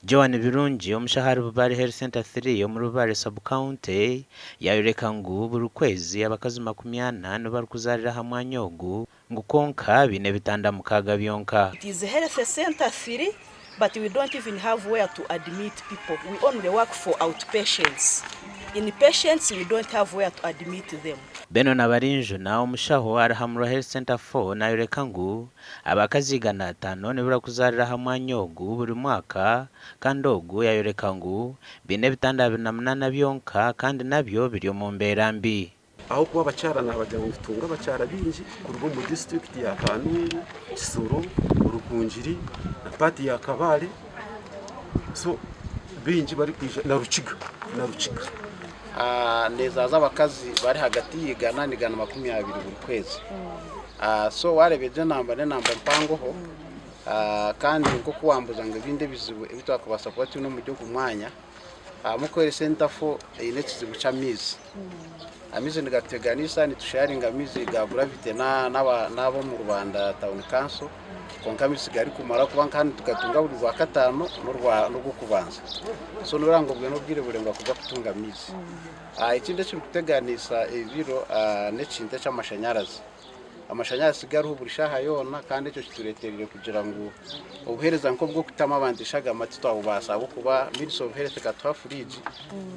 Joan Birungi, omushaho ahari Bubare Health Centre 3 omuri Bubare Sub-county yayoreka ngu buri kwezi abakazi 40 nibo barikuzaarira aha mwanya ogu ngu kwonka baine ebitanda 6 byonka. It is health centre 3 but we don't even have where to admit people, we only work for outpatients, inpatients we don't have where to admit them. Benon Abarinjuna, omushaho ari aha Murwa Health Centre 4 nayoreka ngu Abakazi 500 nibo barikuzaarira aha mwanya ogu buri mwaka kandi ogu yayoreka ngu baine ebitanda 28 byonka kandi nabyo biri omu mbeera mbi. Ahabw'okuba abakyara naabagira ngu nitutunga abakyara baingi kuruga omu disiturikiti ya Kanungu, Kisoro, Rukungiri na paati ya Kabale so baingi barikwija na Rukiga na Rukiga. Neezaaza abakazi bari hagati ya igana n'igana 20 buri kwezi. So waareeba egyo enamba n'enamba mpangoho kandi nk'oku waambuuza ngu ebindi ebizibu ebi twakubaasa kuba twine omuri ogu mwanya, Mukuheeresa entafo eine ekizibu ky'amaizi. Amaizi nigatuteganisa nitusharinga amaizi ga gravity n'ab'omu Rubanda Town Council kwonka amaizi tigarikumara kuba nka hanu tugatunga buri Rwakataano n'Orwokubanza. So noreeba ngu obwo n'obwire buraingwa kuza kutunga amaizi. Ekindi ekirikuteganisa ebiro n'ekintu eky'amashanyarazi. Amashanyarazi tigariho buri shaaha yoona kandi ekyo kitureeteire kugira ngu obuheereza nk'obw'okutamu abantu eshagama titwabubaasa ahabw'okuba Ministry of Health ekatuha furiigi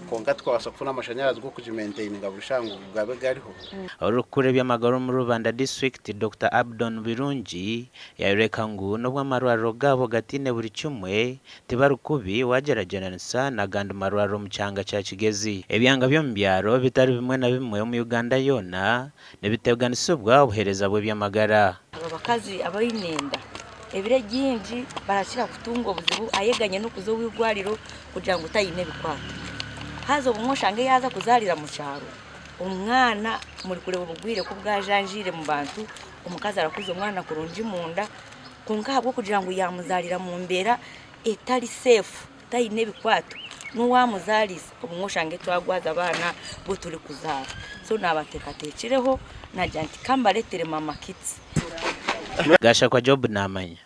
kwonka tikabaasa kufuna amashanyarazi g'okugimaintaininga buri shaaha ngu gabe gariho. Orikukura eby'amagara omuri Rubanda disiturikiti, Dokita Abdon Birungi yayoreka ngu n'obu amarwariro gaabo gataine buri kimwe, Tibari kubi waagyeragyeranisa n'agandi marwariro omu kyanga kya Kigezi. Ebyanga by'omu byaro bitari bimwe na bimwe omu Uganda yoona nibiteganisibwa obuheereza bw'eby'amagara. Aba bakazi abaine enda ebiro ebingi barakira kutunga obuzibu ayeganye n'okuza ow'eirwariro kugira ngu tayine ebikwato. Haza obumwe oshange yaaza kuzaarira mu kyaro, omwana muri kureeba obugwire ku bwajanjaire omu bantu, omukazi arakuza omwana kurungi munda kwonka ahabw'okugira ngu yaamuzaarira mu mbeera etari seefu, taine ebikwato, n'owaamuzaariise obumwe oshange twagwaza abaana bu turikuzaara. So naabateekateekireho naagira nti ka mbareetere Mama Kits. Gashakwa Job naamanya.